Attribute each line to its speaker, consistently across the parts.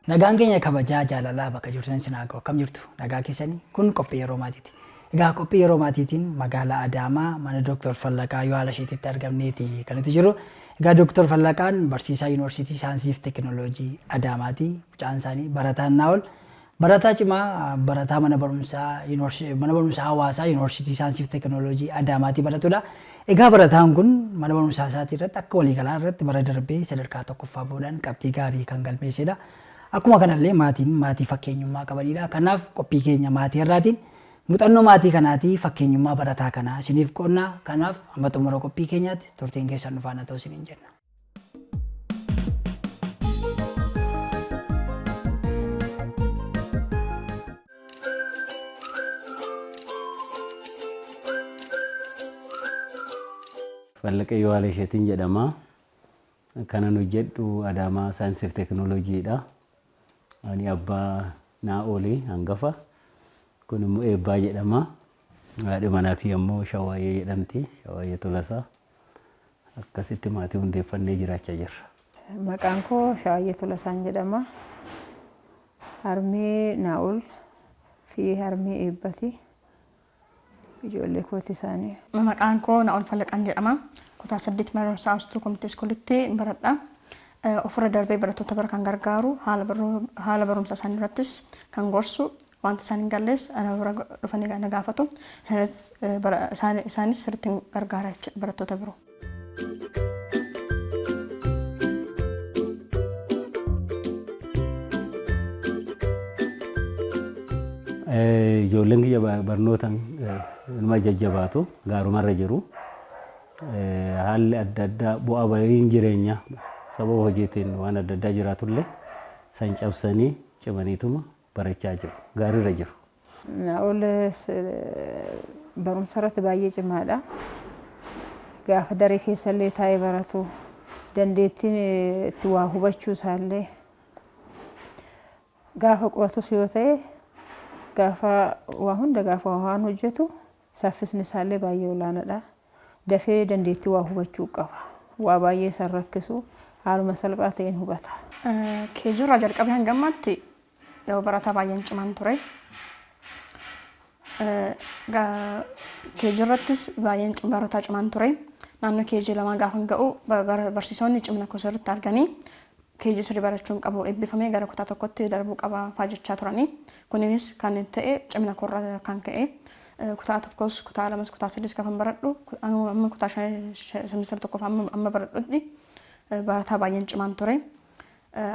Speaker 1: Nagaan keenya kabajaa jaalalaa bakka jirtan isin haa ga'u. Akkam jirtu? Nagaa keessanii? Kun qophii yeroo maatiiti. Egaa qophii yeroo maatiitiin magaalaa Adaamaa mana Dooktor Fallaqaa Yohaala Isheetitti argamneeti kan nuti jirru. Egaa Dooktor Fallaqaan barsiisaa Yuunivarsiitii Saayinsii fi Teekinooloojii Adaamaati. Mucaan isaanii barataan Naa'ol barataa cimaa barataa mana barumsaa mana barumsaa hawaasaa Yuunivarsiitii Saayinsii fi Teekinooloojii Adaamaatii baratudha. Egaa barataan kun mana barumsaa isaatii irratti akka waliigalaa irratti bara darbee sadarkaa tokkoffaa bahuudhaan qabxii gaarii kan galmeessedha. Akkuma kanallee maatiin maatii fakkeenyummaa qabanidha. Kanaaf qophii keenya maatii irraatiin muuxannoo maatii kanaatii fakkeenyummaa barataa kanaa isiniif qoodna. Kanaaf hamma xumura qophii keenyaatti turtiin keessan nu faana ta'u isiniin jenna.
Speaker 2: Fallaqee Yohaala Isheetiin jedhama. Kanan hojjedhu Adaamaa Saayinsii fi Teekinooloojiidha. Ani abbaa Naa'ooli hangafa. Kun immoo Eebbaa jedhama. Haadhi manaa kiyya immoo Shawaayyee jedhamti. Shawaayyee Tolasaa. Akkasitti maatii hundeeffannee jiraachaa jirra.
Speaker 3: Maqaan koo Shawaayyee Tolasaan jedhama. Harmee Naa'ol fi harmee Eebbati. Ijoollee kooti isaanii.
Speaker 4: Maqaan koo Naa'ol Fallaqaan jedhama. Kutaa 8 mana barumsaa Awustuu Komitee Iskuulitti baradha. Ofirra darbee barattoota bira kan gargaaru haala barumsa isaanii irrattis kan gorsu wanta isaan hin galles ana bira dhufanii na gaafatu. Isaanis sirriitti gargaara jechuudha barattoota biroo.
Speaker 2: Ijoolleen kiyya barnootaan inuma jajjabaatu gaarumarra jiru. Haalli adda addaa bu'aa bahiin jireenyaa sababa hojiitiin waan adda addaa jiraatullee san cabsanii cimaniituma barachaa jiru. Gaariirra jiru.
Speaker 3: Naa'ol barumsa irratti baay'ee cimaadha. Gaafa daree keessallee taa'ee baratu dandeettiin itti waa hubachuu isaallee gaafa qo'atus yoo ta'e gaafa waa hunda gaafa waan hojjetu saffisni isaallee baay'ee olaanaadha. Dafee dandeettii waa hubachuu qaba. Waa baay'ee isaan rakkisu haaluma salphaa ta'een hubata.
Speaker 4: Keejuurraa jalqabee hanga ammaatti yoo barataa baay'een cimaan ture. Keejii irrattis baay'een barataa cimaan ture. Naannoo keejii lamaa gaafan ga'u barsiisonni cimina koo sirriitti arganii keejii sirrii barachuun qabu eebbifamee gara kutaa tokkotti darbuu qaba fa'aa jechaa turanii. Kunis kan ta'e cimina koorraa kan ka'e. Kutaa tokkos kutaa lamas kutaa sadis gaafan baradhu amma kutaa semistara tokkoof amma baradhutti barataa baay'een cimaan ture.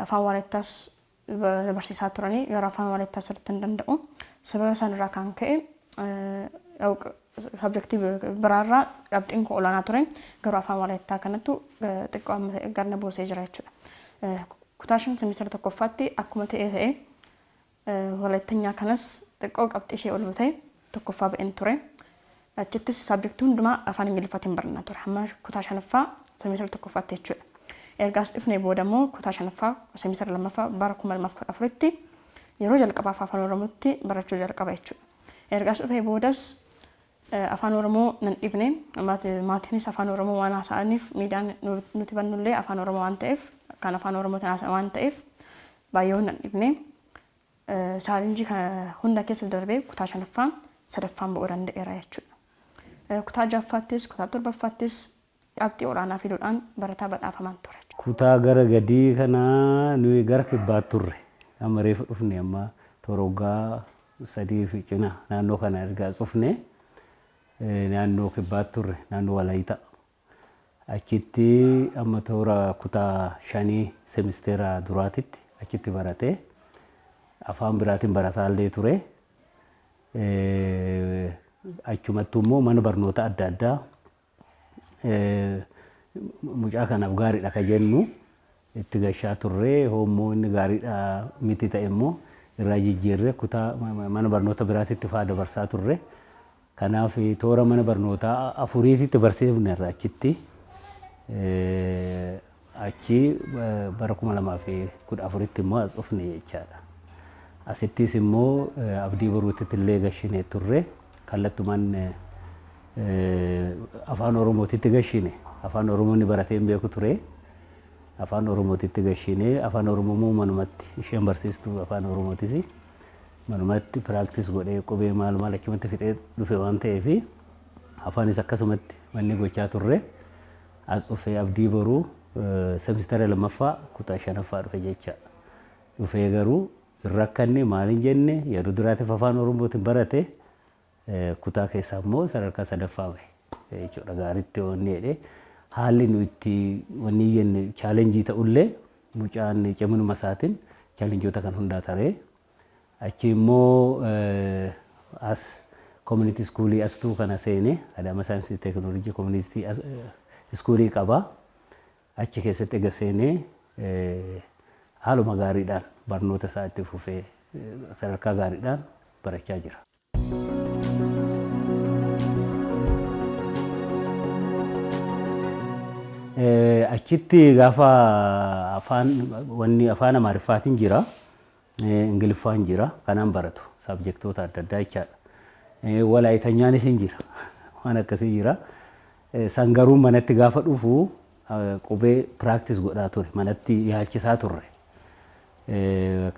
Speaker 4: Afaan Waalettaas na barsiisaa turanii gara afaan Walaayittaa sirriitti hin danda'u. Sababa sanarraa kan ka'e sabjektii biraarraa qabxiin koo olaanaa ture. Garuu afaan Walaayittaa kanattu xiqqoo amma ta'e gara na buusee jira jechuudha. Kutaa 5 semistara tokkoffaatti akkuma ta'ee ta'e Walaayittanyaa kanas xiqqoo qabxii ishee ol butee tokkoffaa ba'een ture. Achittis saabjektii hundumaa afaan Ingiliffaatiin barannaa ture. Hamma kutaa shanaffaa semistara tokkoffaatti jechuudha. Erga as dhufnee booda immoo kutaa shanaffaa semistara lammaffaa bara 2014tti yeroo jalqabaaf afaan Oromootti barachuu jalqaba jechuudha. Erga as dhufee boodas afaan Oromoo nan dhibne. Maatiinis afaan Oromoo waan haasa'aniif miidiyaan nuti bannullee afaan Oromoo waan ta'eef kan afaan Oromootiin haasa'an waan ta'eef baay'ee nan dhibne. Chaalenjii kana hunda keessa darbee kutaa shanaffaa sadaffaan ba'uu danda'eera jechuudha. Kutaa ja'affaattis kutaa torbaffaattis qabxii olaanaa fiduudhaan barataa badhaafamaan ture.
Speaker 2: Kutaa gara gadii kana nuyi gara kibbaatti turre. Amma reefu dhufne amma toora waggaa sadii fi cina naannoo kana erga as dhufne naannoo kibbaatti turre naannoo Walaayittaa. Achitti amma toora kutaa shanii semisteera duraatitti achitti barate. Afaan biraatiin barataallee ture. Achumattuu immoo mana barnoota adda addaa mucaa kanaaf gaariidha ka jennu itti gashaa turre. Hoommoo inni gaariidha miti ta'e immoo irraa jijjiirree kutaa mana barnoota biraatitti fa'aa dabarsaa turre. Kanaaf toora mana barnootaa afuriititti barsiifnerra achitti. Achi bara 2014tti immoo as dhufne jechaadha. Asittis immoo Abdii Boruutitti illee gashinee turre. Kallattumaan afaan Oromootitti gashine. Afaan Oromoo inni baratee hin beeku ture. Afaan Oromootitti gashinee, Afaan Oromoo immoo manumatti isheen barsiistuu Afaan Oromootis manumatti practice godhee, qubee maal maal achumatti fixee dhufe waan ta'eef, afaanis akkasumatti manni gochaa turre. As dhufee Abdii Boruu semistara lammaffaa kutaa shanaffaa dhufe jecha. Dhufee garuu hin rakkanne, maal hin jenne. Yeroo duraatiif Afaan Oromootiin barate, kutaa keessaa immoo sadarkaa sadaffaa bahe jechuudha. Gaariitti wanni jedhee haalli nu itti wanni jenne challenge ta'ullee, mucaan ciminuma isaatiin challengeoota kan hundaa taree. Achi immoo as community schoolii astuu kana seene. Adaama Saayinsii Teekinooloojii community schoolii qaba. Achi keessatti ega seenee haaluma gaariidhaan barnoota isaa itti fufee sadarkaa gaariidhaan barachaa jira. Achitti gaafa afaan wanni Afaan Amaariffaatiin jira, Ingiliffaan jira, kanaan baratu subjectoota adda addaa jechaadha. Walaayitanyaanis hin jira, waan akkasii jira. San garuu manatti gaafa dhufu qubee practice godhaa ture, manatti yaalchisaa turre.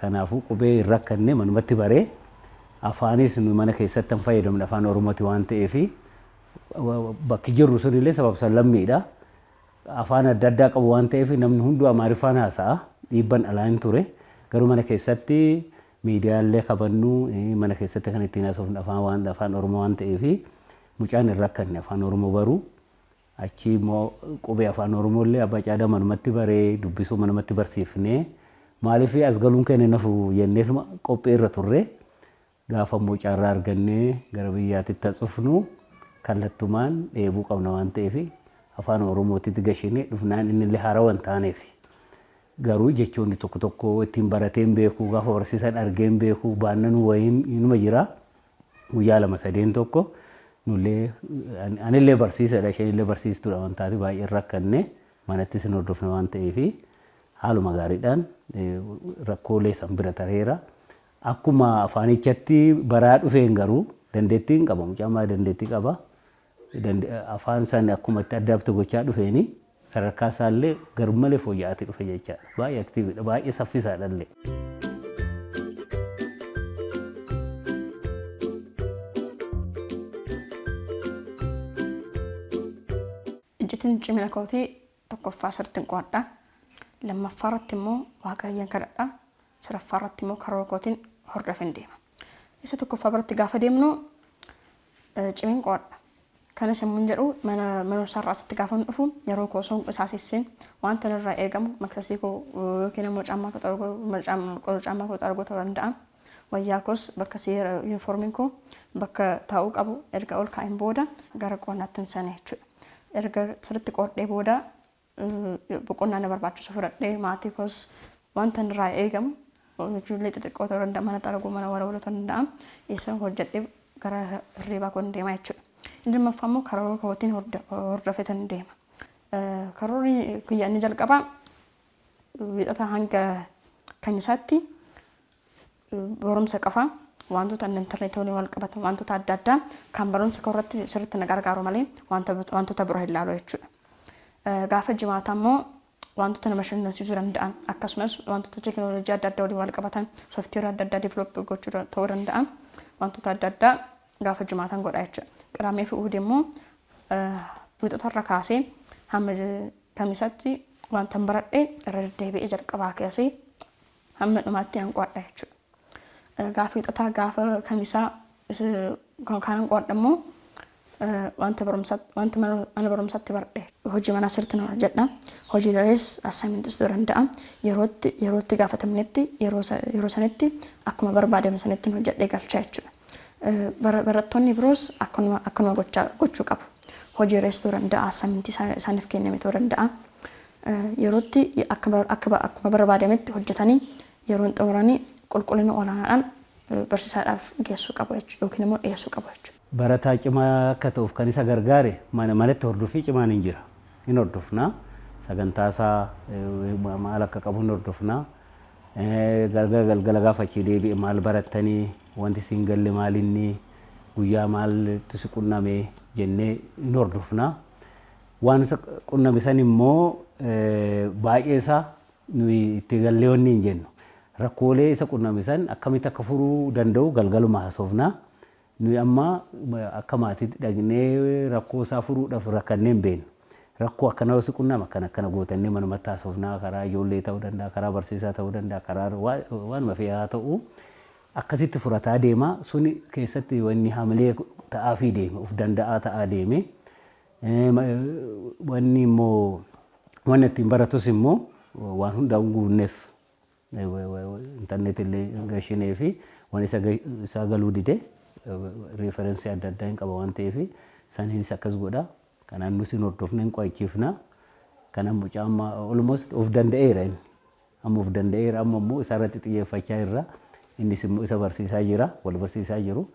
Speaker 2: Kanaafuu qubee hin rakkanne, manumatti baree. Afaanis nu mana keessatti hin fayyadamne Afaan Oromooti waan ta'eef, bakki jirru sunillee sabab lammiidha. Afaan adda addaa qabu waan ta'eef, namni hunduu Amaariffaan haasa'a. Dhiibban alaa hin ture. Garuu mana keessatti miidiyaalee kabannu, mana keessatti kan ittiin haasofnu afaan waan Afaan Oromoo waan ta'eef, mucaan hin rakkanne Afaan Oromoo baruu. Achi immoo qubee Afaan Oromoo illee abbaa caadaa manumatti baree, dubbisuu manumatti barsiifnee, maaliif as galuun keenya nafu jenneetuma qophii irra turre. Gaafa immoo carraa argannee gara biyyaatitti as dhufnu, kallattumaan dheebuu qabna waan ta'eef, Afaan Oromootitti gashinee dhufnaan inni illee haarawaa hin taaneef. Garuu jechoonni tokko tokko ittiin baratee hin beeku, gaafa barsiisan argee hin beeku, baannanuu wayiin inuma jira. Guyyaa lama sadeen tokko nullee, anillee barsiisadha, isheen barsiistuudha waan taate, baay'ee rakkanne. Manattis hin hordofne waan ta'eef, haaluma gaariidhaan rakkoolee san bira tareera. Akkuma afaanichatti baraa dhufeen garuu dandeettii hin qaba. Mucaan baay'ee dandeettii qaba. Afaan san akkuma itti adapt gochaa dhufeeni sadarkaa isaallee garmalee fooyya'aatti dhufe jechaadha. Baay'ee activedha. Baay'ee saffisaadha illee.
Speaker 4: Iccitiin cimina kootii tokkoffaa sirriitti qo'adha. Lammaffaa irratti immoo Waaqayyoon kadhadha. Sadaffaa irratti immoo karoora kootiin hordofeen deema. Isa tokkoffaa biratti gaafa deemnu, cimeen qo'adha. Kanas yommuu jedhu, mana barumsaarraa asitti gaafa dhufu yeroo koo osoo hin qisaasessin wanta irraa eegamu, maksasii koo yookiin immoo caammaa koo, caammaa koo xaragoo ta'uu danda'a. Wayyaa koos bakka seera yuunifoormiin koo bakka taa'uu qabu erga ol kaa'een booda gara qo'annaatti hin seena jechuudha. Erga sirriitti qo'adhee booda boqonnaa na barbaachisu fudhadhee, maatii koos wanta irraa eegamu, ijoollee xixiqqoo ta'uu danda'a, mana xaraguu, mana walawaluu ta'uu danda'a, isa hojjedhee gara hirribaa koon deema jechuudha. Inni lammaffaa immoo karoora kootiin hordofeetan deema. Karoorri kiyya inni jalqabaa Wiixataa hanga Kamisaatti barumsa qofa, wantoota intarneetii waliin wal qabatan, wantoota adda addaa kan barumsa koo irratti sirriitti na gargaaru malee wantoota biroo hin ilaalu jechuudha. Gaafa Jimaataa immoo wantoota nama bashannansiisuu danda'an, akkasumas wantoota teekinooloojii adda addaa waliin wal qabatan, sooftiweerii adda addaa develop gochuu ta'uu danda'a. Wantoota adda addaa gaafa Jimaataan godha jechuudha. Qidaamee fi Uhud immoo Wiixatarra kaasee hamma Kamisaatti wanta baradhe irra deddeebi'ee jalqabaa kaasee hamma dhumaatti an qo'adha jechuudha. Gaafa Wiixataa, gaafa Kamisaa kan kanan qo'adha immoo wanta barumsaatti, wanta mana barumsaatti baradhe, hojii manaa sirriitti nan hojjedha. Hojii darees assignmentis ta'uu danda'a. Yerootti gaafatamnetti yeroo sanitti akkuma barbaadame sanitti hojjedhee galcha jechuudha. Barattoonni biroos akkanuma gochuu qabu. Hojii darees ta'uu danda'a, assignmentii isaaniif kenname ta'uu danda'a. Yerootti akkuma barbaadametti hojjetanii yeroon xumuranii qulqullina olaanaadhaan barsiisaadhaaf geessuu qabu jechuudha yookiin immoo dhiyeessuu qabu jechuudha.
Speaker 2: Barataa cimaa akka ta'uuf kan isa gargaare mana manatti hordoffii cimaan hin jira. Hin hordofnaa. Sagantaa isaa maal akka qabu hin hordofnaa. Galgala galgala gaafa achii deebi'e, maal barattanii, wanti siin galle maalinni, guyyaa maaltu si qunname jennee hin hordofnaa. Waan isa qunname san immoo Baay'ee isaa nuyi itti gallee wanni hin jennu. Rakkoolee isa qunname san akkamitti akka furuu danda'u galgaluma haasofnaa. Nuyi amma akka maatiitti dhaqnee rakkoo isaa furuudhaaf rakkannee hin beeknu. Rakkoo akkanaa yoo si qunname akkana akkana gootannee manumatti haasofnaa, karaa ijoollee ta'uu danda'a, karaa barsiisaa ta'uu danda'a, karaa waanuma fe'ee haa ta'u akkasitti furataa deema. Suni keessatti wanni hamilee ta'aafii deeme, of danda'aa ta'aa deeme. Wanni immoo wanni ittiin baratus immoo waan hundaa hin guunneef, intarneet illee gashinee fi waan isa galuu dide reference adda addaa hin qaba waan ta'eef saniinis akkas godha. Kanaan nus hin hordofne, hin qo'achiifna. Kanaaf mucaa amma almost of danda'eera inni. Amma of danda'eera, amma immoo isarratti xiyyeeffachaa jirra. Innis immoo isa barsiisaa jira, wal barsiisaa jiru.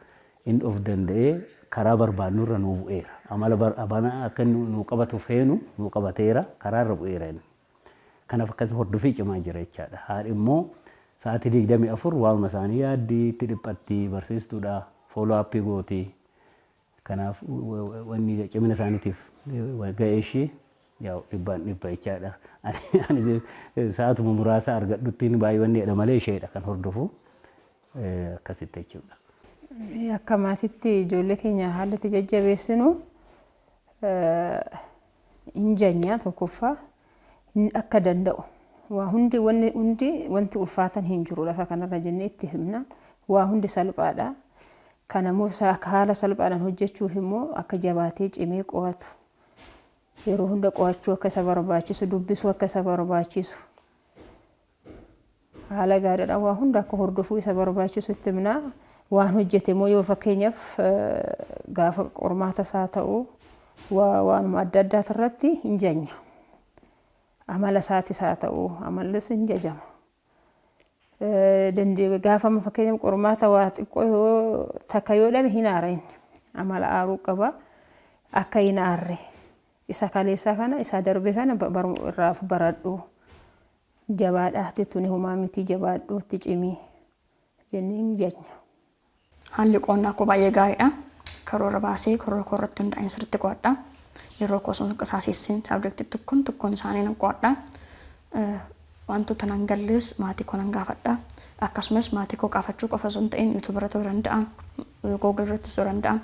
Speaker 2: Inni of danda'ee karaa barbaadnurra nuu bu'eera. Amala akka inni nuu qabatu feenu nuu qabateera, karaarra bu'eera inni. Kanaaf akkas hordofii cimaa jira jechaadha. Haadhi immoo sa'aatii 24 waanuma isaanii yaaddi, itti dhiphatti, barsiistuudha, follow up gooti. Kanaaf wanni cimina isaaniitiif ga'ee ishee dhibbaan dhibba jechaadha. Ani sa'aatuma muraasa argadhuttiin baay'ee wanni jedha malee isheedha kan hordofu, akkasitti jechuudha.
Speaker 3: Akka maatiitti ijoollee keenya haalli itti jajjabeessinu hin janya. Tokkoffaa, akka danda'u, waa hundi, wanni hundi, wanti ulfaatan hin jiru lafa kanarra jennee itti himna. Waa hundi salphaadha. Kanammoo akka haala salphaadhaan hojjechuuf immoo akka jabaatee cimee qo'atu, yeroo hunda qo'achuu akka isa barbaachisu, dubbisuu akka isa barbaachisu, haala gaariidhaan waa hunda akka hordofuu isa barbaachisu itti himna. Waan hojjete immoo yoo fakkeenyaaf gaafa qormaata isaa ta'u waanuma adda addaati irratti hin janya. Amala isaatis haa ta'u, amallis hin jajama. Gaafa fakkeenyaaf qormaata waa xiqqoo yoo takka yoo dhabe hin aara inni. Amala aaruu qaba. Akka hin aarre, isa kaleessaa kana, isa darbe kana irraa baradhu. Jabaadhaa, tuni homaa miti, jabaadhu, itti cimii jennee hin janya.
Speaker 4: Haalli qo'annaa koo baay'ee gaariidha. Karoora baasee karoora koo irratti hundaa'een sirriitti qo'adha. Yeroo koo osoo hin qisaasessin subject tokkoon tokkoon isaanii nan qo'adha. Wantoota nan galles maatii koo nan gaafadha. Akkasumas maatii koo gaafachuu qofa osoo hin ta'in YouTube irra ta'uu danda'a, Google irrattis ta'uu danda'a.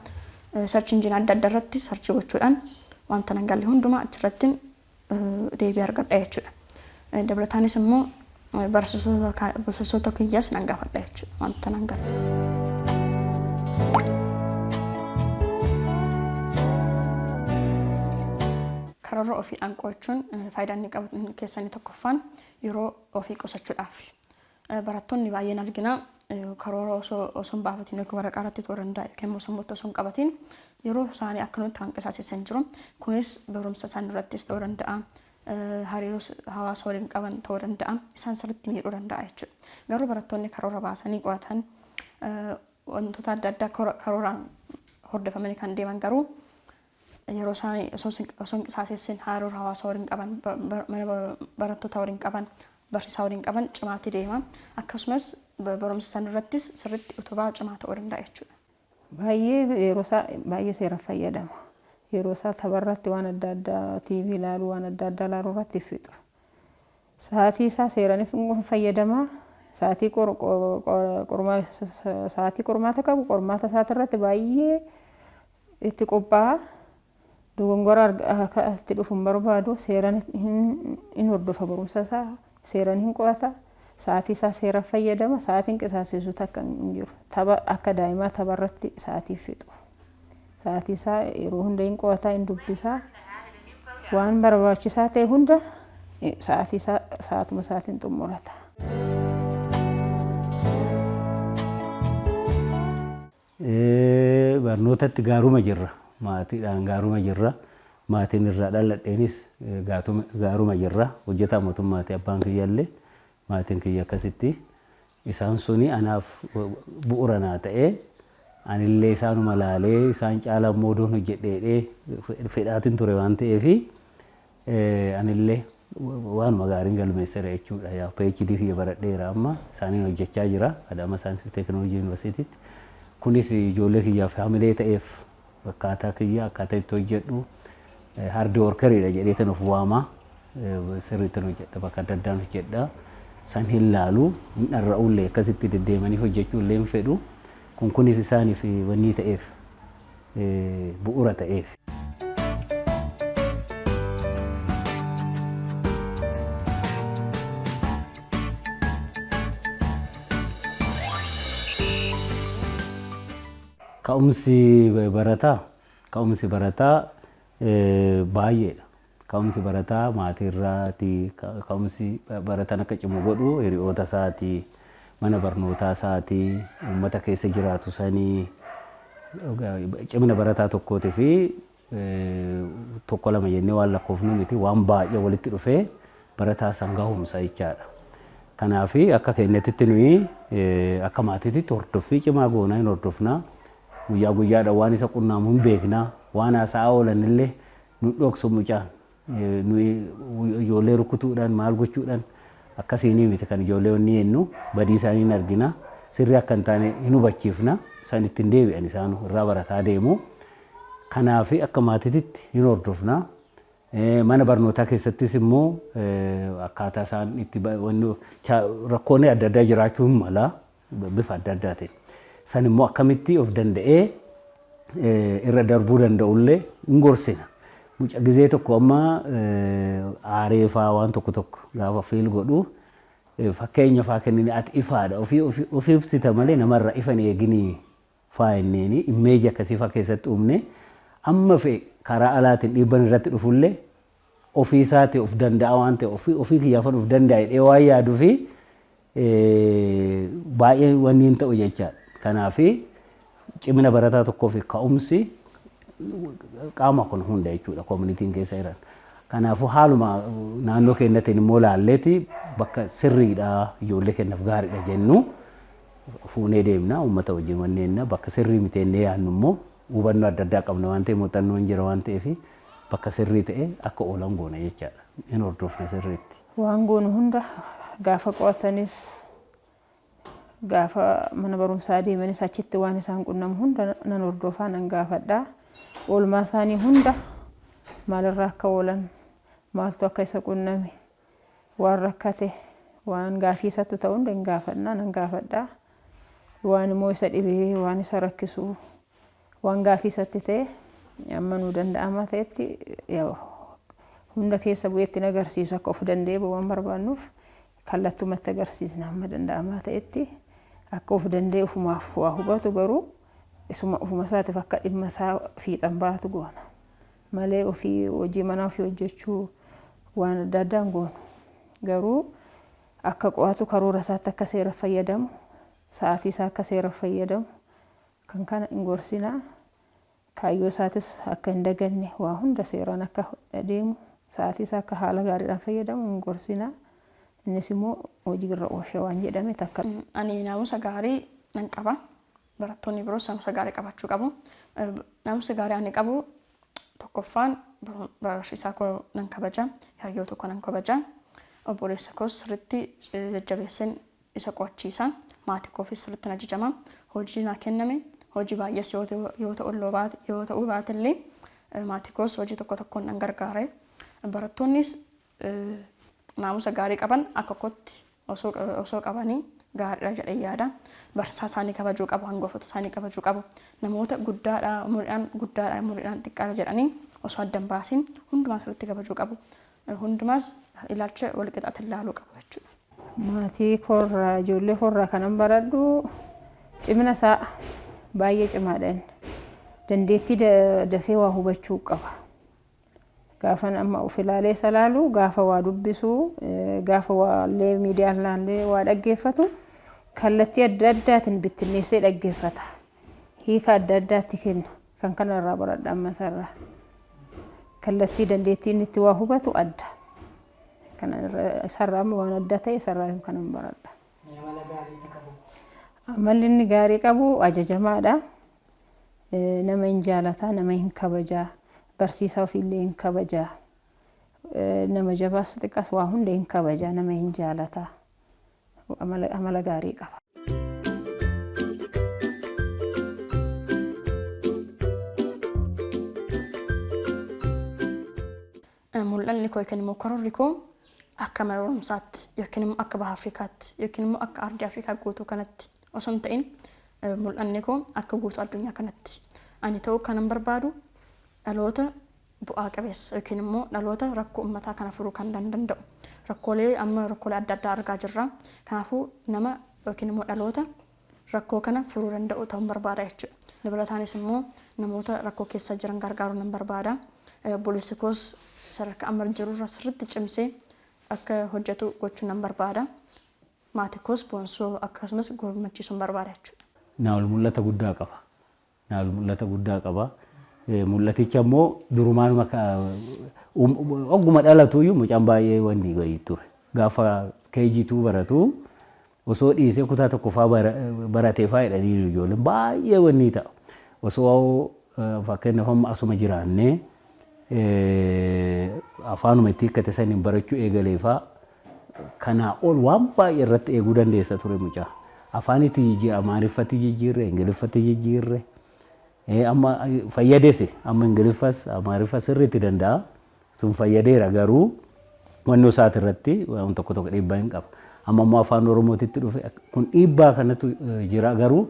Speaker 4: Search engine adda addaa irratti search gochuudhaan wanta nan galle hundumaa achirratti deebii argadha jechuudha. Dabalataanis immoo barsiisota kiyyaas nan gaafadha jechuudha wanta nan galle. Karoora ofiidhaan qo'achuun faayidaa inni qabu keessaa inni tokkoffaan yeroo ofii qusachuudhaaf. Barattoonni baay'een argina karoora osoo hin baafatiin yookiin waraqaa irratti ta'uu danda'a yookiin immoo sammuutti osoo hin qabatiin yeroo isaanii akkanumatti kan qisaasessan jiru. Kunis barumsa isaanii irrattis ta'uu danda'a. Hariiroo hawaasa waliin qaban ta'uu danda'a. Isaan sirriitti miidhuu danda'a jechuudha. Garuu barattoonni karoora baasanii qo'atan, wantoota adda addaa karooraan hordofamanii kan deeman garuu yeroo isaanii osoo hin qisaasessin hariiroo hawaasa waliin qaban, mana barattoota waliin qaban, barsiisaa waliin qaban cimaatti deema. Akkasumas barumsa isaanii irrattis sirriitti utubaa cimaa ta'uu danda'a jechuudha.
Speaker 3: Baay'ee yeroo isaa baay'ee seera fayyadama. Yeroo isaa tapharratti, waan adda addaa TV ilaaluu, waan adda addaa ilaaluu irratti fixu. Sa'aatii isaa seeraan fayyadama. Sa'aatii qormaata qabu qormaata isaati irratti baay'ee itti qophaa'a. Dogongora akka itti dhufu hin barbaadu. Seeraan hin hordofa, barumsa isaa seeraan hin qo'ata. Sa'aatii isaa seeraan fayyadama. Sa'aatiin qisaasessu takka hin jiru. Tapha akka daa'imaa tapharratti sa'aatii fixu. Sa'aatii isaa yeroo hunda hin qo'ata, hin dubbisa. Waan barbaachisaa ta'e hunda sa'aatii isaa sa'aatuma isaatiin xumurata.
Speaker 2: Barnootatti gaaruma jirra. Maatiidhaan gaaruma jirra. Maatiin irraa dhaladheenis gaaruma jirra. Hojjetaa mootummaati abbaan kiyyallee, maatiin kiyya akkasitti. Isaan suni anaaf bu'uura naa ta'ee, anillee isaanuma laalee isaan caalaa immoo odoon hojjedheedhee fedhaatiin ture waan ta'eefi anillee waanuma gaariin galmeesseera jechuudha. Yaa PhD kiyya baradheera, amma isaaniin hojjechaa jira Adama Saayinsii fi Teekinooloojii Yuunivarsiitiitti. Kunis ijoollee kiyyaaf hamilee ta'eef, akkaataa kiyya akkaataa itti hojjedhu hard workeriidha jedheetan of waamaa. Sirriitti hojjedha, bakka adda addaan hojjedha. San hin laalu, hin dharra'ullee, akkasitti deddeemanii hojjechuu illee hin fedhu. Kun kunis isaaniif wanni ta'eef, bu'uura ta'eef. Ka'umsi barataa baay'eedha. Ka'umsi barataa maatiirraati. Ka'umsi barataan akka cimu godhu hiriyoota isaatii, mana barnootaa isaatii, uummata keessa jiraatu sanii. Cimina barataa tokkootii fi tokko lama jennee waan lakkoofnu miti, waan baay'ee walitti dhufee barataa san gahumsa jechaadha. Kanaaf akka keenyatti nuyi akka maatiitti hordoffii cimaa goonaa, hin hordofnaa. Guyyaa guyyaadhaan waan isa qunnaamu hin beeknaa. Waan haasa'aa oolan illee nu dhoksu mucaan. Nuyi ijoollee rukutuudhaan, maal gochuudhaan akkasiinii miti kan ijoollee wanni jennu. Badii isaanii hin argina. Sirrii akka hin taane hin hubachiifna. Isaan ittiin deebi'an, isaan irraa barataa deemu. Kanaaf akka maatiitti hin hordofna. Mana barnootaa keessattis immoo akkaataa isaan itti rakkoonni adda addaa jiraachuu hin mala bifa adda addaatiin. San immoo akkamitti of danda'ee irra darbuu danda'ullee hin gorsina. Mucaa gizee tokko amma aaree faa waan tokko tokko gaafa feel godhu, fakkeenya faa kennine, "Ati ifaadha, ofii ibsita malee namarra ifa hin eeginii" faa inneeni image akkasii faa keessatti uumne, amma fe'e karaa alaatiin dhiibban irratti dhufullee ofii isaati of danda'a waan ta'e, ofii ofii kiyyaafan of danda'a jedhee waan yaaduu fi baay'ee wanni hin ta'u jechaadha. Kanaafi cimina barataa tokkoo fi ka'umsi qaama kun hunda jechuudha, communityn keessa jiran. Kanaafuu haaluma naannoo keenyatiin immoo laalleeti bakka sirriidha, ijoollee keenyaaf gaariidha jennu fuunee deemna, uummata wajjin wanneenna. Bakka sirrii miti jennee yaadnu immoo hubannoo adda addaa qabna waan ta'eef, muuxannoon jira waan ta'eef, bakka sirrii ta'e akka oolan goona jechaadha. Hin hordofna sirriitti.
Speaker 3: Waan goonu hunda, gaafa qo'atanis, gaafa mana barumsaa deemanis, achitti waan isaan qunnamu hunda nan hordofaa, nan gaafadha. Oolmaa isaanii hunda, maalirraa akka oolan, maaltu akka isa qunname, waan rakkate, waan gaafii isatti ta'u hunda hin gaafadha, nan gaafadha. Waan immoo isa dhibee, waan isa rakkisu, waan gaafii isatti ta'e, amma nuu danda'amaa ta'etti hunda keessa bu'eetti hin agarsiisu. Akka of danda'ee waan barbaannuuf kallattumatti agarsiisna. Amma danda'amaa ta'etti akka of danda'e ofumaaf waa hubatu, garuu isuma ofuma isaatiif akka dhimma isaa fiixan baatu goona malee ofii hojii manaa ofii hojjechuu waan adda addaan goonu. Garuu akka qo'atu, karoora isaatti akka seera fayyadamu, sa'aatii isaa akka seera fayyadamu kan kana hin gorsinaa. Kaayyoo isaatis akka hin daganne, waa hunda seeraan akka deemu, sa'aatii isaa akka haala gaariidhaan fayyadamu hin gorsinaa. Innis immoo hojii irra oolcha waan jedhame takka.
Speaker 4: Ani naamusa gaarii nan qaba. Barattoonni biroos naamusa gaarii qabaachuu qabu. Naamusa gaarii ani qabu tokkoffaan barsiisaa koo nan kabaja. Hiriyoota koo nan kabaja. Obboleessa koos sirriitti jajjabeesseen isa qo'achiisa. Maatii koofis sirriitti nan ajajama. Hojii naa kenname, hojii baay'ees yoo ta'uu baatellee, maatii koos hojii tokko tokkoon nan gargaare. Barattoonnis naamusa gaarii qaban akka kootti osoo qabanii gaariidha jedhee yaada. Barsiisaa isaanii kabajuu qabu, hangafoota isaanii kabajuu qabu. Namoota guddaadha, umuriidhaan guddaadha, umuriidhaan xiqqaadha jedhanii osoo adda hin baasiin hundumaa sirriitti kabajuu qabu. Hundumaas ilaalcha walqixaatiin ilaaluu qabu jechuudha.
Speaker 3: Maatii koorraa, ijoollee koorraa kanan baradhu cimina isaa, baay'ee cimaadha inni. Dandeettii dafee waa hubachuu qaba. Gaafan amma of ilaalee isa ilaalu, gaafa waa dubbisu, gaafa waa illee miidiyaa ilaallee waa dhaggeeffatu, kallattii adda addaatiin bittinneessee dhaggeeffata. Hiika adda addaatti kenna. Kan kanarraa baradha amma isarraa. Kallattii dandeettii inni itti waa hubatu adda. Kana isarraa amma waan adda ta'e isarraa kanan baradha. Amalli inni gaarii qabu ajajamaadha. Nama hin jaalata, nama hin kabajaa, barsiisaa ofiillee hin kabajaa. Nama jabaas xiqqaas waa hunda hin kabajaa, nama hin jaalata. Amala gaarii qaba.
Speaker 4: Mul'anni koo yookiin immoo karoorri koo akka mana barumsaatti yookiin immoo akka baha Afrikaatti yookiin immoo akka ardii Afrikaa guutuu kanatti osoo hin ta'in, mul'anni koo akka guutuu addunyaa kanatti. Ani ta'uu kanan barbaadu dhaloota bu'aa qabeessa yookiin immoo dhaloota rakkoo uummataa kana furuu kan danda'u. Rakkoolee amma rakkoolee adda addaa argaa jirra. Kanaafuu nama yookiin immoo dhaloota rakkoo kana furuu danda'u ta'uun barbaada jechuudha. Dabalataanis immoo namoota rakkoo keessa jiran gargaaruu nan barbaada. Obboleessi koos sadarkaa amma jirurra sirriitti cimsee akka hojjetu gochuu nan barbaada. Maatii koos boonsuu akkasumas gammachiisuun barbaada jechuudha.
Speaker 2: Naa'ol mul'ata guddaa qaba. Naa'ol mul'ata guddaa qaba. Mul'aticha immoo durumaanuma ogguma dhalatuyyuu mucaan baay'ee wanni wayii ture. Gaafa KG2 baratu osoo dhiisee kutaa tokkoffaa baratee fa'aa jedhanii ijoolleen baay'ee wanni ta'a. Osoo fakkeenyaaf amma asuma jiraannee afaanuma itti hiikkate saniin barachuu eegalee fa'aa kanaa ol waan baay'ee irratti eeguu dandeessa ture mucaa. Afaan itti jijjiirre, Amaariffatti jijjiirre, Ingiliffatti jijjiirre. Amma fayyades, amma Ingiliffas Amaariffas sirriitti danda'a. Sun fayyadeera, garuu wannoo isaati irratti waan tokko tokko dhiibbaa hin qaba. Amma immoo afaan Oromootitti dhufe, kun dhiibbaa kanatu jira, garuu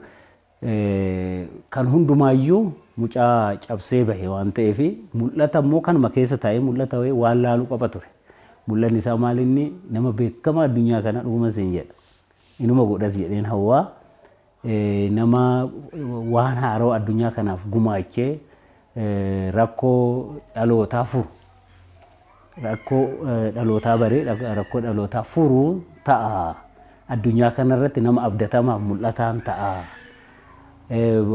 Speaker 2: kan hundumaayyuu mucaa cabsee bahe waan ta'eef mul'ata immoo kanuma keessa taa'ee mul'ata wayii waan laaluu qaba ture. Mul'anni isaa maal? Inni nama beekamaa addunyaa kana, dhuguma siin jedha. Inuma godhas jedheen hawwaa, nama waan haarawaa addunyaa kanaaf gumaachee rakkoo dhalootaa furu, rakkoo dhalootaa baree rakkoo dhalootaa furuu ta'a. Addunyaa kanarratti nama abdatamaaf mul'ataan ta'a.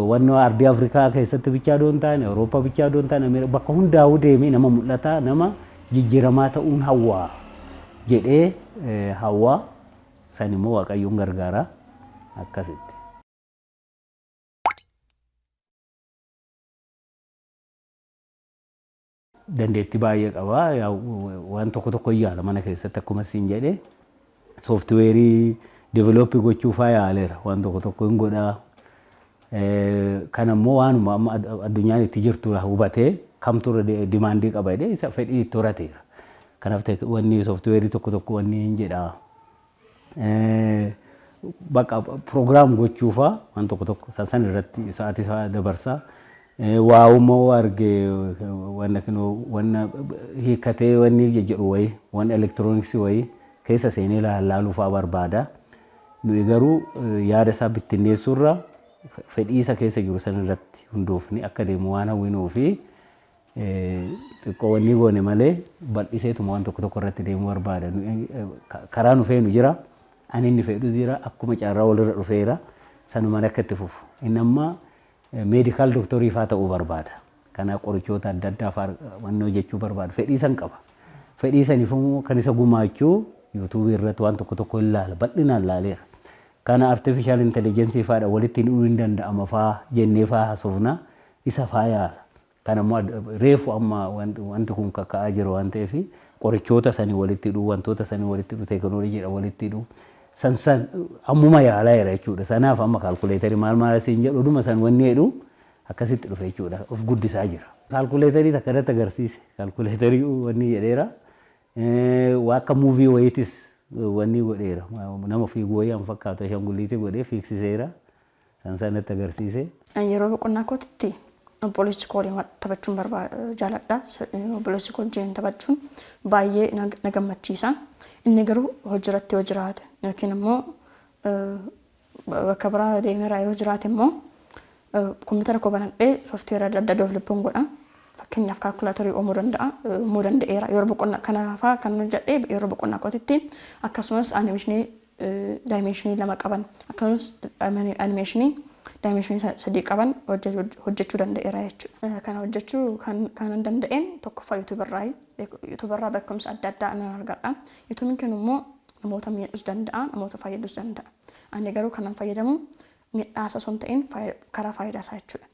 Speaker 2: Wannoo ardii Afrikaa keessatti bichaa doon taane, Awurooppaa bichaa doon taane, bakka hundaa'uu deemee nama mul'ataa, nama jijjiiramaa ta'uun hawwaa jedhee hawwaa. San immoo Waaqayyoon gargaara akkasitti. Dandeettii baay'ee qaba. Waan tokko tokko yaala mana keessatti, akkuma siin jedhe sooftiweerii develop gochuu faa yaaleera. Waan tokko tokko hin godhaa. Kan ammoo waanuma amma addunyaan itti jirtu hubatee kamtu demand qaba jedhee isa fedhii itti horateera. Kanaaf wanni sooftiweerii tokko tokko wanni hin jedhaa. Bakka program gochuufaa waan tokko tokko san irratti sa'aatii isaa dabarsaa. Waa immoo arge, wanna wanna hiikkatee wanni jedhu wayii, waan elektirooniksii wayii keessa seenee laaluu fa'aa barbaada. Nuyi garuu yaada isaa bittinneessuurra fedhii isa keessa jiru san irratti hundoofne akka deemu waan hawwinuu fi xiqqoo wanni goone malee bal'iseetuma waan tokko tokko irratti deemuu barbaada. Karaa nu feenu jira, ani inni fedhus jira, akkuma carraa walirra dhufeera, sanumaan akka itti fufu. Inni amma medical doctor faa ta'uu barbaada. Kanaaf qorichoota adda addaa faa wanni hojjechuu barbaada. Fedhii san qaba. Fedhii saniif immoo kan isa gumaachuu yuutuubii irratti waan tokko tokko ilaala. Bal'inaan ilaaleera. Kana artificial intelligence faadha walitti hidhuu hin danda'ama faa jennee faa haasofna, isa faa yaala. Kana immoo reefu amma wanti kun kakka'aa jiru waan ta'eef qorichoota sanii walitti hidhuu, wantoota sanii walitti hidhuu, teekinooloojiidha walitti hidhuu san san ammuma yaalaa jira jechuudha. Sanaaf amma kaalkuleetarii maal maal asiin jedhu dhuma san wanni jedhu akkasitti dhufe jechuudha. Of guddisaa jira. Kaalkuleetarii takka irratti agarsiise. Kaalkuleetarii wanni jedheera. Waa akka movie wayiitis wanni godheera. Nama fiigu wayii an fakkaatu ashaangulliitii godhee fiigsiseera. San sanatti agarsiise.
Speaker 4: Yeroo boqonnaa kootitti obboleessi koo waliin taphachuun jaaladha. Obboleessi koo wajjin taphachuun baay'ee na gammachiisa. Inni garuu hojiirratti yoo jiraate yookiin immoo bakka biraa deemeera yoo jiraate immoo kompiitara koo banadhee sooftiweera adda addaa develop godha. Fakkeenyaaf kaalkulaatorii uumuu danda'a, uumuu danda'eera. Yeroo boqonnaa kana fa'aa kan hojjedhe yeroo boqonnaa kootitti, akkasumas animeeshinii dimension 2 qaban, akkasumas animeeshinii dimension 3 qaban hojjechuu danda'eera jechuudha. Kana hojjechuu kan danda'een tokkoffaa yuutuubarraayi. Yuutuubarraa beekumsa adda addaa nan argadha. Yuutuubiin kun immoo namoota miidhuus danda'a, namoota fayyaduus danda'a. Ani garuu kanan fayyadamu miidhaa isaa osoo hin ta'in karaa faayidaa isaa jechuudha.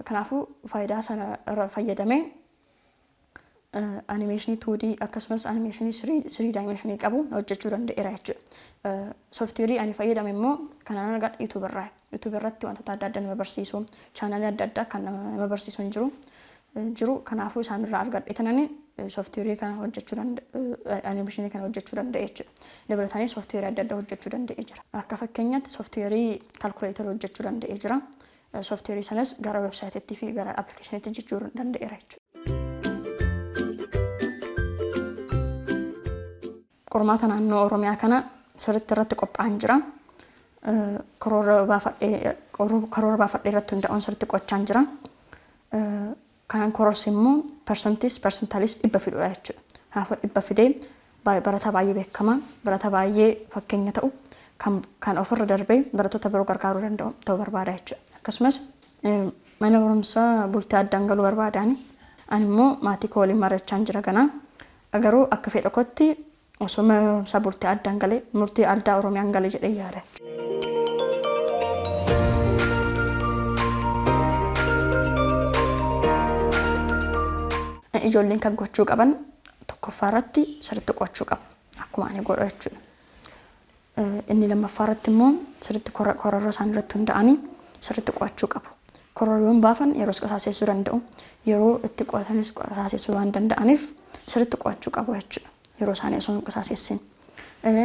Speaker 4: Kanaafuu faayidaa sana irra fayyadamee animeeshinii 2D akkasumas animeeshinii 3 dimension qabu hojjechuu danda'eera jechuudha. Sooftiweerii ani fayyadame immoo kanan argadhe YouTube irraa. YouTube irratti wantoota adda addaa nama barsiisu, chaanaalii adda addaa kan nama barsiisu hin jiru. Jiru kanaafuu isaan irraa argadhe tanani Sooftiweerii kana hojjechuu danda'e, animeeshinii kana hojjechuu danda'e jechuudha. Dabalataanis sooftiweerii adda addaa hojjechuu danda'ee jira. Akka fakkeenyaatti sooftiweerii kaalkuleetarii hojjechuu danda'ee jira. Sooftiweerii sanas gara weebsaayitiitti fi gara appilikeeshiniitti jijjiiruu danda'eera jechuudha. Qormaata naannoo Oromiyaa kana sirriitti irratti qophaa'an jira. Karoora baafadhee karoora baafadhee irratti hundaa'uun sirriitti qo'achaan jira. Kanan kororse immoo parsantiis parsantaalis 100 fiduudha jechuudha. Kanaafuu 100 fidee barataa baay'ee beekamaa, barataa baay'ee fakkeenya ta'u kan ofirra darbee barattoota biroo gargaaruu danda'u ta'uu barbaada jechuudha. Akkasumas mana barumsaa bultii addaan galuu barbaadaani. Ani immoo maatii koo waliin mari'achaan jira ganaa. Garuu akka fedha kootti osoo mana barumsaa bultii addaan galee murtii addaa Oromiyaan gale jedhee yaada. Ijoolleen kan gochuu qaban tokkoffaa irratti sirriitti qo'achuu qabu. Akkuma ani godhu jechuudha. Inni lammaffaa irratti immoo sirriitti kororoo isaanii irratti hunda'anii sirriitti qo'achuu qabu. Kororoo yoo hin baafan yeroos qisaaseessuu danda'u. Yeroo itti qo'atanis qisaaseessuu waan danda'aniif sirriitti qo'achuu qabu jechuudha. Yeroo isaanii osoo hin qisaaseessin.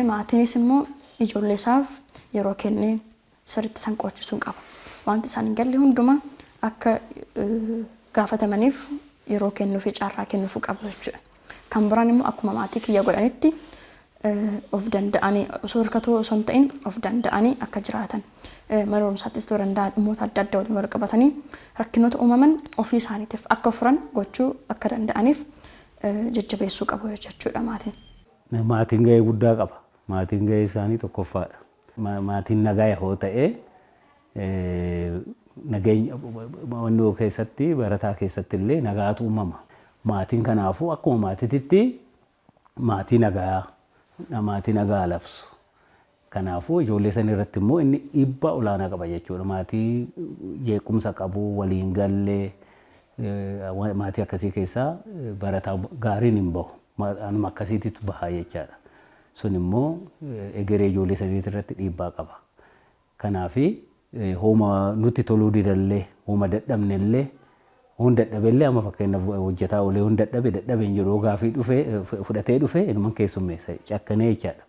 Speaker 4: Maatiinis immoo ijoollee isaaf yeroo kennee sirriitti isaan qo'achisuu qaba. Wanti isaan hin galle hundumaa akka gaafatamaniif yeroo kennuufi carraa kennuufuu qabu jechuudha. Kan biraan immoo akkuma maatii kiyya godhanitti of danda'anii osoo hirkatoo osoo hin ta'in of danda'anii akka jiraatan mana barumsaattis ta'uu danda'a dhimmoota adda addaa waliin wal qabatanii rakkinoota uumaman ofii isaaniitiif akka furan gochuu akka danda'aniif jajjabeessuu qabu jechuudha maatiin.
Speaker 2: Maatiin gahee guddaa qaba. Maatiin gahee isaanii tokkoffaadha. Maatiin nagaa yoo ta'e nageenya wannoo keessatti barataa keessatti illee nagaatu uumama. Maatiin kanaafuu akkuma maatiitti maatii nagaa maatii nagaa labsu. Kanaafuu ijoollee san irratti immoo inni dhiibbaa olaanaa qaba jechuudha. Maatii jeequmsa qabu, waliin gallee maatii akkasii keessaa barataa gaariin hin bahu. Anuma akkasiititu baha jechaadha. Sun immoo egeree ijoollee sanii irratti dhiibbaa qaba. Kanaafi hooma nutti toluu didallee, hooma dadhabnellee, hoon dadhabellee amma fakkeenyaaf hojjetaa oolee hoon dadhabe dadhabe hin jedhu gaafii dhufe fudhatee dhufe inuman keessummeessa cakkanee jechaadha.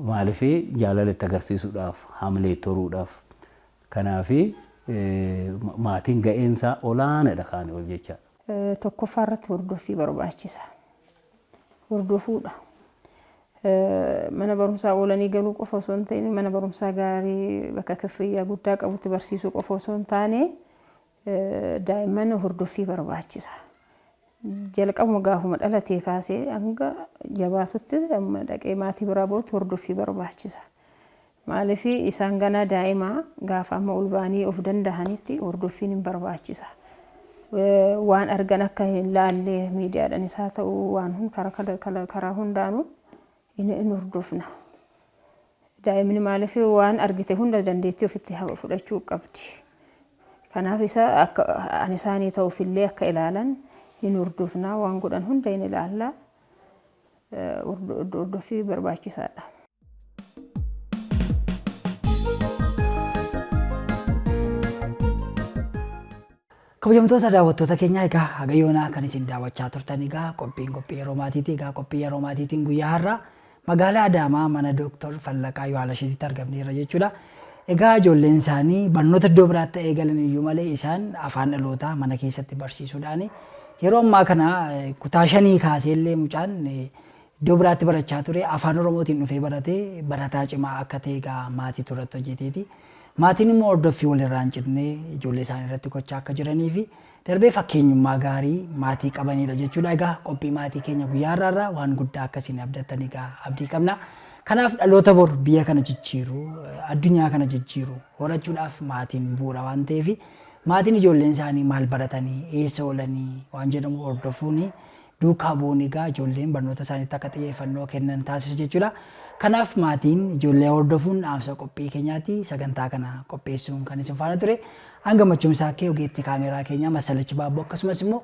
Speaker 2: Maaliif jaalala itti agarsiisuudhaaf, haamilee itti horuudhaaf. Kanaafi maatiin ga'eensaa olaanaadha kaanii ol jechaadha.
Speaker 3: Tokkoffaa irratti hordoffii barbaachisa. Hordofuudha. Mana barumsaa oolanii galuu qofa osoo hin ta'in mana barumsaa gaarii bakka kiffiyyaa guddaa qabutti barsiisuu qofa osoo hin taane daa'imman hordoffii barbaachisa. Jalqabuma gaafuma dhalatee kaasee hanga jabaatutti amma dhaqee maatii biraa bahutti hordoffii barbaachisa. Maaliif isaan ganaa daa'imaa gaafa amma ol ba'anii of danda'anitti hordoffiin hin barbaachisa. Waan argan akka hin laalle miidiyaadhaanis haa ta'u waan karaa hundaanuu hin hordofna. Daa'imni maaliif waan argite hunda dandeettii ofitti fudhachuu qabdi. Kanaaf isa akka ani isaanii ta'uufillee akka ilaalan hin hordofna waan godhan hunda hin ilaalla. Hordoffii barbaachisaadha.
Speaker 1: Kabajamtoota daawwattoota keenyaa egaa haga yoonaa kan isin daawwachaa turtan egaa qophiin qophii yeroo maatiiti. Egaa qophii yeroo maatiitiin guyyaa har'aa magaalaa Adaamaa mana Dooktor Fallaqaa Yohaalashiititti argamneerra jechuudha. Egaa ijoolleen isaanii barnoota iddoo biraatti eegalan iyyuu malee isaan afaan dhalootaa mana keessatti barsiisuudhaan yeroo ammaa kana kutaa shanii kaasee illee mucaan iddoo biraatti barachaa ture afaan Oromootiin dhufee baratee barataa cimaa akka ta'e egaa maatiitu irratti hojjeteeti. Maatiin immoo hordoffii walirraa hin cinne ijoollee isaanii irratti gochaa akka jiranii fi darbee fakkeenyummaa gaarii maatii qabanidha jechuudha. Egaa qophii maatii keenya guyyaa har'aa irraa waan guddaa akka isin abdattan egaa abdii qabna. Kanaaf dhaloota bor biyya kana jijjiiru, addunyaa kana jijjiiru horachuudhaaf maatiin bu'uura waan ta'eef maatiin ijoolleen isaanii maal baratanii, eessa oolanii waan jedhamu hordofuun duukaa bu'uun egaa ijoolleen barnoota isaaniitti akka xiyyeeffannoo kennan taasisu jechuudha. Kanaaf maatiin ijoollee hordofuun dhaamsa qophii keenyaati. Sagantaa kana qopheessuun kan isin faana ture. An Gammachuun Saakkee ogeettii kaameeraa keenyaa Massalachi Baabboo akkasumas immoo